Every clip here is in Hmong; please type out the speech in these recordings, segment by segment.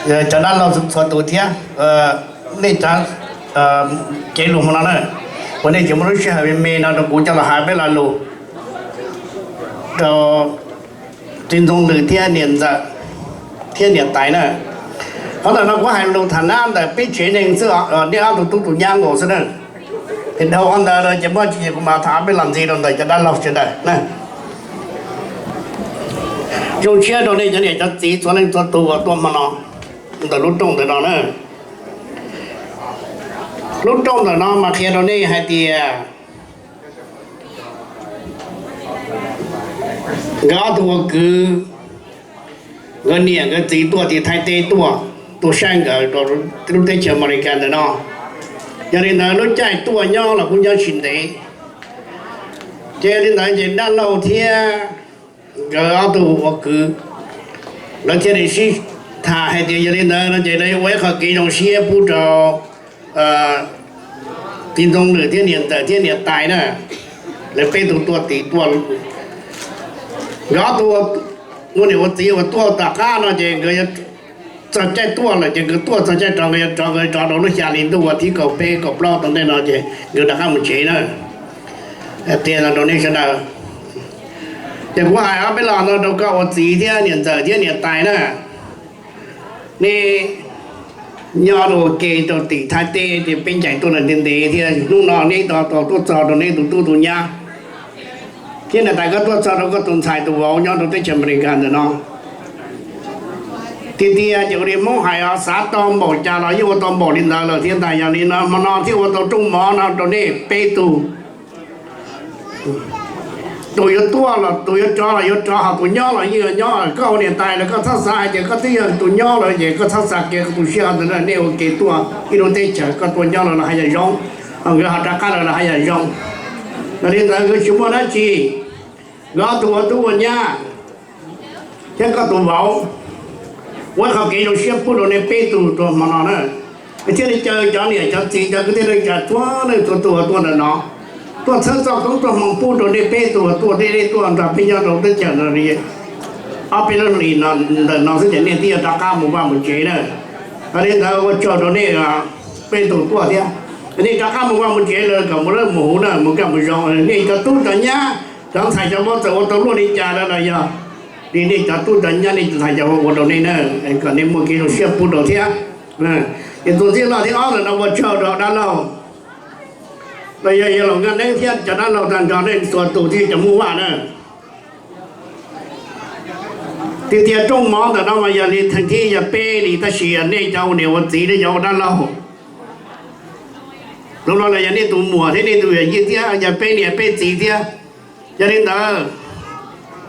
Cov dab laug txhua tus thiab, nej cov cev lus hmo no na, uas nej tseem muaj lub sij hawm me me no rau kuv coj los hais peb lo lus rau txiv Ntxoov Lwm thiab niam ntxawm thiab niam tais na. Qhov ntawm no kuv hais lus tham nab ntawm peb tsev neeg xwb, nej ob tug tub tus nyab nkaus xwb na. Ces dhau qhov ntawd ces muaj tsis ces kuv mam tham peb los ntxiv rau ntawm cov dab laug sawv daws na. Zoo siab rau nej cov niam cov txiv txhua leej txhua tus uas tuaj hmo no ntawm lub rooj ntawm no na. Lub rooj ntawm no mas qhia rau nej hais tias nkawd ob tug ua kwv, nkawd niam nkawd txiv tuaj tim Thaib teb tuaj, tuaj saib nkawd rau lub teb chaws Amelikas ntawm no. Yog li ntawd lub caij tuaj nyob los kuj nyob tsis ntev. Ces yog li ntawd ces dab laug thiab nkawd ob tug ua kwv, lawv thiaj li sib tham hais tias yog li ntawd no ces lawv yuav ua ib qho kev zoo siab pub rau txiv Ntxoov Lwm thiab niam ntxawm thiab niam tais na. Lawv peb tug tuaj tim tuaj, nkawd ob tug ua niam ua txiv uas tuaj tom qab no ces nkawd yuav txog caij tuaj lawm ces nkawd tuaj txog caij rov nkawd yuav rov, nkawd rov rau lub xya hli ntuj uas thib kaum peb kaum plaub tom ntej no ces nkawd rov qab mus tsev na. Qhia no rau nej sawv daws. Ces kuv hais ob peb lo no rau koj ua txiv thiab niam ntxawm thiab niam tais na. Nej nyob rau ua ke rau tim Thaib teb ces peb ncaim tuaj los ntev ntev thiab, hnub no neb tau tuaj txog rau neb tus tub tus nyab thiab niam tais, koj tuaj txog rau koj tus ntxhais tus vauv nyob rau teb chaws Amelikas ntawm no. Tiag tiag ces ua li Hmoob hais os, xav tau npaum cas los yeej ua tau npaum li ntawd lawm thiab ntag. Yog li no hmo no thiaj ua tau rooj mov no rau nej peb tug. Tus yuav tuaj los tus yuav rov los yuav rov, ho tus nyob los yeej yuav nyob. Koj ua niam tais los koj txhob xav hais tias koj twb yog tus nyob lawm ces koj txhob xav kiag koj tus siab ntawd. Nej ua ke tuaj ib lub teb chaws, koj tuaj nyob los los haj yam zoo, ho nkawd ho rov qab los los haj yam zoo. Yog li ntawd nkawd tsis muaj dab tsi, nkawd ob tug ua tub ua nyab thiab koj tus vauv, ua qhov kev zoo siab pub rau nej peb tug rau hmo no na. Thiaj li caw cov niam cov txiv cov kwv tij neej tsa txhua leej txhua tus tuaj ntawm no, tuaj txhawb txoj koob txoj hmoo pub rau nej peb tug tuaj, nej tuaj nrog peb nyob rau teb chaws no li ob peb lub hlis no ntawm no xwb ces nej twb yuav rov qab mus vaj mus tsev na. Yog li ntawd ua tsaug rau nej peb tug tuaj thiab. Nej rov qab mus vaj mus tsev lawm kom mus lawb mus huv na, mus kaj mus zoo. Nej cov tub cov nyab cov ntxhais cov vauv txawm ua tau luaj li cas lawm los yog li nej cov tub cov nyab nej cov ntxhais cov vauv ua rau nej na, kom nej muaj kev zoo siab pub rau thiab. Ces tus txij laug thib ob ntawm no ua tsaug rau dab laug los yog yawg Laus Nkaj Neeb thiab cov dab laug tag nrho nej txhua tus thiab cov Hmoob Vaj na. Tiag tiag rooj mov ntawm no mas yog li theem thib yog peb li, tab sis yog nej cov ua niam ua txiv thiab cov ua dab laug, tus no los yog nej tus muam thiab nej tus yawm yij thiab yog peb niam peb txiv thiab. Yog li ntawd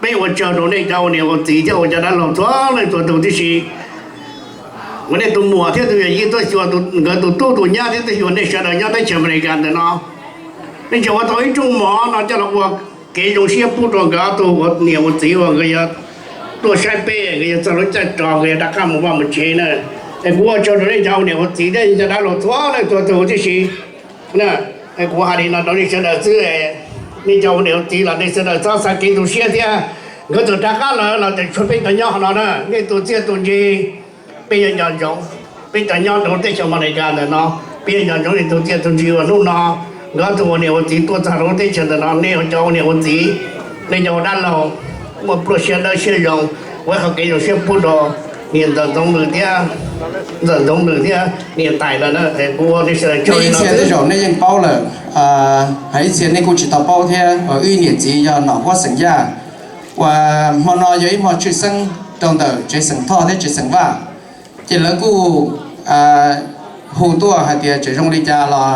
peb ua tsaug rau nej cov ua niam ua txiv thiab ua cov dab laug txhua leej txhua tus tib si, uas nej tus muam thiab tus yawm yij tuaj xyuas nkawd tus tub tus nyab thiab tuaj xyuas nej sawv daws nyob teb chaws Amelikas ntawm no. Nej tseem ua tau ib rooj mov no coj los ua kev zoo siab pub rau nkawd ob tug ua niam ua txiv uas nkawd yuav tuaj saib peb, nkawd yuav txog lub caij rov nkawd yuav rov qab mus vaj mus tsev na. Es kuv ua tsaug rau nej cov ua niam ua txiv thiab cov dab laug txhua leej txhua tus tib si. Kuv hais li no rau nej sawv daws xwb, nej cov ua niam ua txiv los nej sawv daws txhob xav kev tu siab thiab. Nkawd txawm rov qab lawm los tseem tshuav peb cov nyob qhov no na, nej tus txiaj tus ntsig peb yuav nco ntsoov. Peb cov nyob rau teb chaws Amelikas ntawm no, peb yuav nco ntsoov nej tus txiaj tus ntsig uas hnub no nkawd ob tug ua niam ua txiv tuaj txog rau lub teb chaws ntawm no, nej cov ua niam ua txiv, nej cov ua dab laug muaj pluaj siab dawb siab zoo, ua ib qho kev zoo siab pub rau niam ntxawm Ntxoov Lwm thiab, ntxawm Ntxoov Lwm thiab niam tais lawm na. Kuv ua nej sawv daws tsaug li no xwb. Tej zaum nej yeej paub lawm, hais ib txhia nej kuj tsis tau paub thiab, wb niam txiv yog nom huab xeem Yaj, uas hmo no yog ib hmo tshwj xeeb rau ntawm tsev xeem Thoj thiab tsev xeem Vaj. Ces lawv kuj hu tuaj hais tias tseem zoo li cas los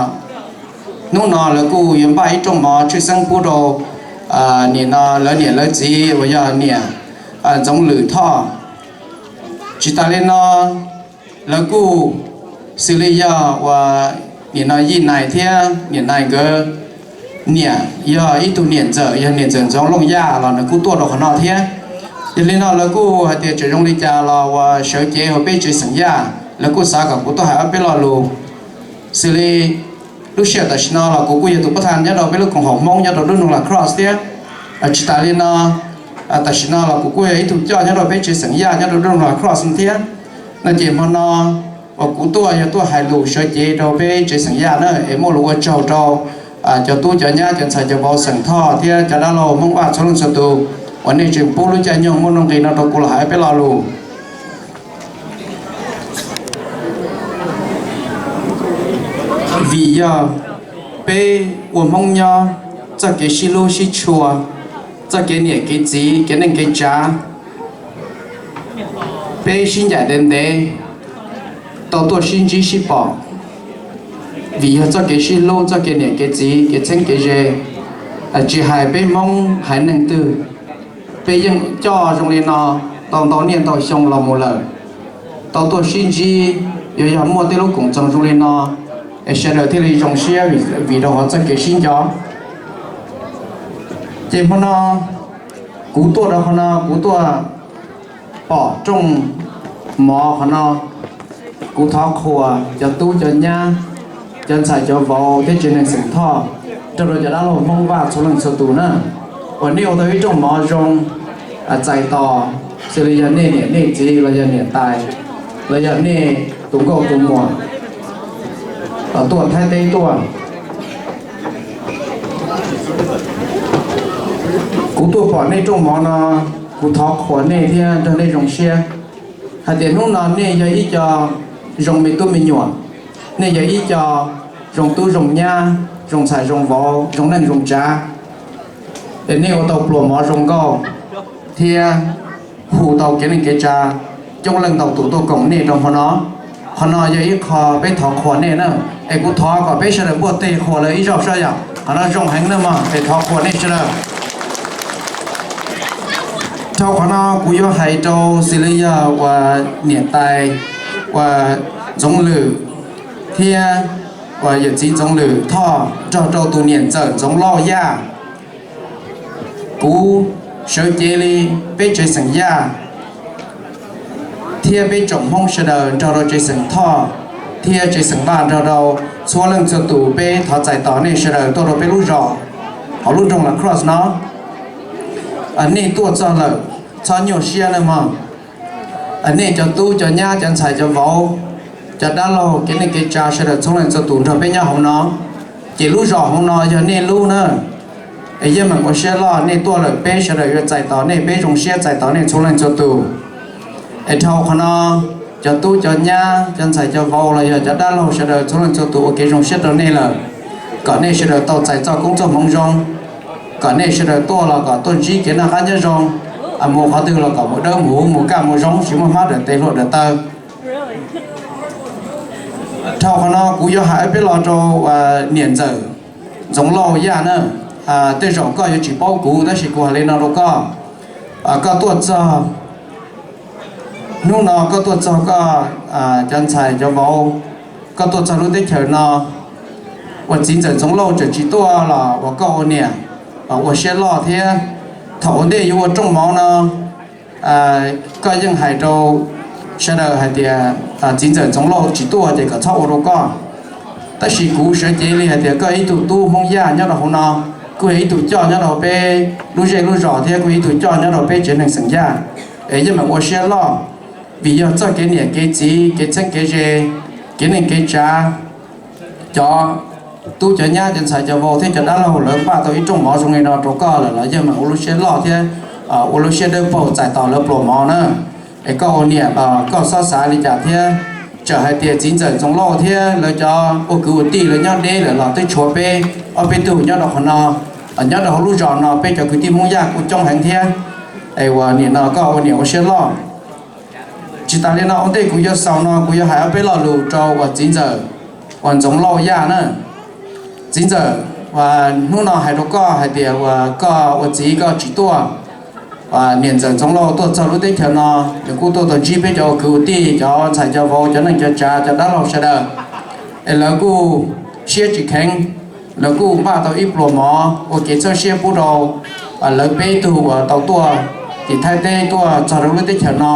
hnub no lawv kuj yuav npaj ib rooj mov tshwj xeeb pub rau nim no lawv niam lawv txiv uas yog niam Ntxoov Lwm Thoj. Tsis tas li no, lawv kuj xws li yog uas nim no Yij Nais thiab niam Nais nkawd niam yog ib tug niam ntxawm, yog niam ntxawm Ntxoov Looj Yaj los nws kuj tuaj rau qhov no thiab. Yog li no lawv kuj hais tias tseem zoo li cas los uas sawv cev uas peb tsev xeem Yaj, lawv kuj xav kom kuv tuaj hais ob peb lo lus. Xws li lub sij hawm tam sim no los kuv kuj yog tus pab thaj nyob rau peb lub koom haum Hmoob nyob rau nroog La Crosse thiab. Tsis tas li no, tam sim no los kuv kuj yog ib tug coj nyob rau peb tsev xeem Yaj nyob rau nroog La Crosse thiab. No ces hmo no uas kuv tuaj yog tuaj hais lus sawv cev rau peb tsev xeem Yaj na, es muaj lus ua tsaug rau cov tub cov nyab cov ntxhais cov vauv xeem Thoj thiab cov dab laug Hmoob Vaj txhua leej txhua tus uas nej tseem pub lub caij nyoog muaj nuj nqis no rau kuv los hais peb lo lus. Vim yog peb ua Hmoob nyob, txoj kev sib hlub sib tshua, txoj kev niam kev txiv kev neej kev tsav, peb sib ncaim ntev ntev, tau tuaj sib ntsib sib pom. Vim yog txoj kev sib hlub, txoj kev niam kev txiv kev txheeb kev ze, tsis hais peb Hmoob haiv neeg twg, peb yeej coj zoo li no tau ntau niaj ntau xyoo los mus lawm. Tau tuaj sib ntsib, yuav yog muaj tej lub koom txoos zoo li no, es sawv daws thiaj li zoo siab vim rau qhov txoj kev sib nco. Ces hmo no kuv tuaj rau qhov no, kuv tuaj pom rooj mov qhov no, kuv thov qhuas cov tub cov nyab, cov ntxhais cov vauv thiab tsev neeg xeem Thoj, nrog rau cov dab laug Hmoob Vaj txhua leej txhua tus na, uas nej ua tau ib rooj mov zoo, txais tos, xws li yog nej niam nej txiv los yog niam tais, los yog nej tus nkauj tus muam tuaj Thaib teb tuaj. Kuv tuaj pom nej rooj mov no, kuv thov qhuas nej thiab nrog nej zoo siab hais tias hnub no nej yog ib co zoo me tub me nyuam, nej yog ib co zoo tub zoo nyab, zoo ntxhais zoo vauv, zoo neej zoo tsav, es nej ua tau pluas mov zoo nkauj thiab hu tau kev neej kev tsav coob leej ntau tus tuaj koom nej rau hmo no. Qhov no yog ib qho peb thov qhuas nej na, es kuv thov kom peb sawv daws npuaj teg qhuas lawv ib zaug saib yog qhov no zoo heev na mog, es thov qhuas nej sawv daws. Dhau qhov no kuv yuav hais rau xws li yog uas niam tais uas Ntxoov Lwm thiab uas yawm txiv Ntxoov Lwm Thoj nrog rau tus niam ntxawm Ntxoov Lauj Yaj. Kuv sawv cev li peb tsev xeem Yaj thiab peb tsoom Hmoob sawv daws nrog rau tsev xeem Thoj thiab tsev xeem Vaj nrog rau txhua leej txhua tus, peb thov txais tos nej sawv daws tuaj rau peb lub zos hauv lub nroog La Crosse no. Nej tuaj txog lawm, txhob nyuaj siab nawb mog. Nej cov tub cov nyab cov ntxhais cov vauv, cov dab laug kev neej kev tsav sawv daws txhua leej txhua tus nrog peb nyob hauv no, ces lub zos hauv no yog nej lub na. Es yeej meem ua siab loj nej tuaj lawm, peb sawv daws yuav txais tos nej, peb zoo siab txais tos nej txhua leej txhua tus. Es dhau qhov no, cov tub cov nyab cov ntxhais cov vauv los yog cov dab laug sawv daws txhua leej txhua tus ua kev zoo siab rau nej lawm, kom nej sawv daws tau txais txoj koob txoj hmoov zoo, kom nej sawv daws tuaj los kom tuaj ntsib kev noj qab nyob zoo, mus qhov twg los kom mus dawb mus huv mus kaj mus zoo tsis muaj hmab dawm tes hlua dawm taw. Dhau qhov no kuv yuav hais peb lo rau niam ntxawm Ntxoov Lauj Yaj na. Tej zaum koj yuav tsis paub kuv tab sis kuv hais li no rau koj. Koj tuaj txog, hnub no koj tuaj txog koj cov ntxhais cov vauv, koj tuaj txog lub teb chaws no, uas txiv ntxawm Ntxoov Lauj tseem tsis tuaj los uas koj ua niam ua siab loj thiab. Thaum ua ntej yuav ua rooj mov no, koj yeej hais rau sawv daws hais tias txiv ntxawm Ntxoov Lauj tsis tuaj ces kom txhob ua rau koj. Tab sis kuv sawv cev li hais tias koj ib tug tub Hmoob Yaj nyob rau hauv no, kuj yog ib tug coj nyob rau peb lub zej lub zos thiab kuj yog ib tug coj nyob rau peb tsev neeg xeem Yaj. Es yeej meem ua siab loj, vim yog txoj kev niam kev txiv kev txheeb kev ze, kev neej kev tsav, cov tub cov nyab cov ntxhais cov vauv thiab cov dab laug lawv npaj tau ib rooj mov zoo li no rau koj lawm los yeej meem ua lub siab loj thiab ua lub siab dawb paug txais tos lawv pluas mov na. Es koj ua niam los koj xob xav li cas thiab? Txawm hais tias txiv ntxawm Ntxoov Lauj thiab lawv cov ua kwv ua tij lawv nyob deb lawm los twb tshuav peb ob peb tug nyob rau qhov no, nyob rau hauv lub zos no peb cov kwv tij Hmoob Yaj kuj coob heev thiab. Es uas nim no koj ua niam ua siab loj. Tsis tas li no ua ntej kuv yuav xaus no kuv yuav hais ob peb lo lus rau uas txiv ntxawm uas Ntxoov Lauj Yaj na. Txiv ntxawm, hnub no hais rau koj hais tias uas koj ua txiv koj tsis tuaj, niam ntxawm Ntxoov Lauj tuaj txog lub teb chaws no, nws kuj tuaj tau ntsib peb cov ua kwv ua tij cov ntxhais cov vauv cov neej cov tsav cov dab laug sawv daws, es lawv kuj siab tsis kheev, lawv kuj npaj tau ib pluas mov ua kev txhawb siab pub rau lawv peb tug uas tau tuaj tim Thaib teb tuaj txog rau lub teb chaws no.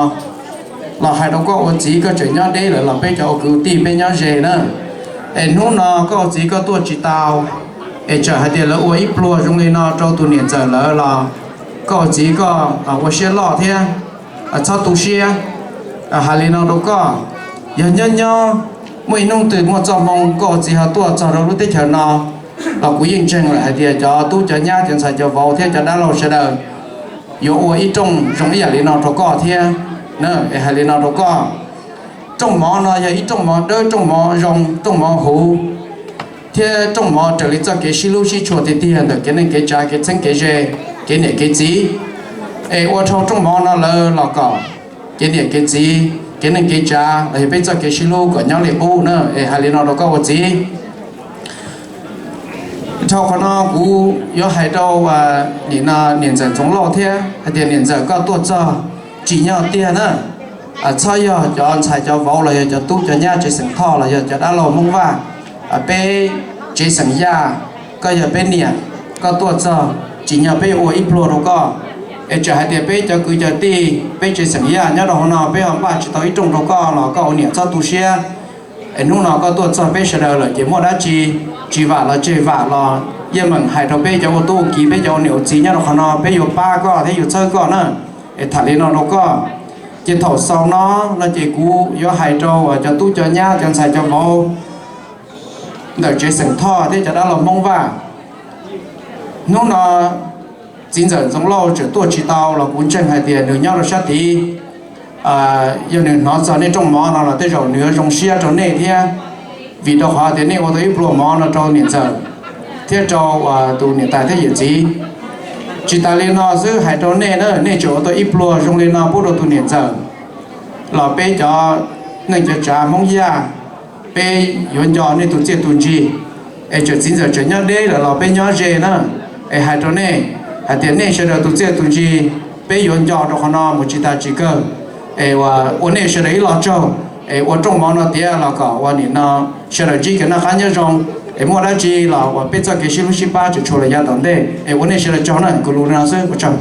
Los hais rau koj ua txiv koj tseem nyob deb lawm los peb cov ua kwv ua tij peb nyob ze na. Es hnub no koj ua txiv koj tuaj tsis tau, es txawm hais tias lawv ua ib pluag zoo li no rau tus niam ntxawm lawv los koj ua txiv koj ua siab loj thiab txhob tu siab. Hais li no rau koj, yog nyob nyob muaj ib hnub twg muaj txoj hmoo koj ua txiv ho tuaj txog rau lub teb chaws no los kuv yeej ntseeg lawm hais tias cov tub cov nyab cov ntxhais cov vauv thiab cov dab laug sawv daws yuav ua ib rooj zoo ib yam li no rau koj thiab. Es hais li no rau koj, rooj mov no yog ib rooj mov dawb, rooj mov zoo, rooj mov huv, thiab rooj mov raws li txoj kev sib hlub sib tshua tiag tiag ntawm kev neej kev tsav, kev txheeb kev ze, kev niam kev txiv. Es ua dhau rooj mov no lawm los kom kev niam kev txiv, kev neej kev tsav los yog peb txoj kev sib hlub kom nyob li qub na. Es hais li no rau koj ua txiv. Dhau qhov no kuv yuav hais rau niam ntxawm Ntxoov Lauj thiab hais tias niam ntxawm koj tuaj txog tsim nyog tiag na. Txhob yog cov ntxhais cov vauv los yog cov tub cov nyab tsev xeem Thoj los yog cov dab laug Hmoob Vaj, peb tsev xeem Yaj, koj yog peb niam, koj tuaj txog tsim nyog peb yuav ua ib pluag rau koj. Es txawm hais tias peb cov kwv cov tij peb tsev xeem Yaj nyob rau hauv no peb ho npaj tsis tau ib rooj rau koj los koj ua niam txhob tu siab. Es hnub no koj tuaj txog peb sawv daws lawm ces muaj dab tsi tsis vam los tseg vam los yeej meem hais rau peb cov ua tub ua kiv, peb cov ua niam ua txiv nyob rau qhov no peb yuav pab koj thiab yuav txhawb koj na. Es tham li no rau koj, ces thaum xaus no no ces kuv yuav hais rau cov tub cov nyab cov ntxhais cov vauv ntawm tsev xeem Thoj thiab cov dab laug Hmoob Vaj. Hnub no txiv ntxawm Ntxoov Lauj tseem tuaj tsis tau los kuv ntseeg hais tias nws nyob rau sab tid. Yog nws hnov txog nej rooj mov no los tej zaum nws yuav zoo siab rau nej thiab, vim rau qhov tias nej ua tau ib pluag mov no rau niam ntxawm thiab rau tus niam tais thiab yawm txiv. Tsis tas li no xwb, hais rau nej na, nej tseem ua tau ib pluag zoo li no pub rau tus niam ntxawm los peb cov neej cov tsav Hmoob Yaj peb yuav nco nej tus txiaj tus ntsig. Es txawm txiv ntxawm tseem nyob deb lawm los peb nyob ze na. Es hais rau nej hais tias nej sawv daws tus txiaj tus ntsig peb yuav nco rau qhov no mus tsis tas tsis kawg. Es ua nej sawv daws ib lo tsaug, es ua rooj mov no tiav los kom ua nim no sawv daws ntsib kev noj qab nyob zoo, es muaj dab tsi los uas peb txoj kev sib hlub sib pab tseem tshuav los yav tom ntej. Es ua nej sawv daws tsaug na, kuv lus li no xwb, ua tsaug.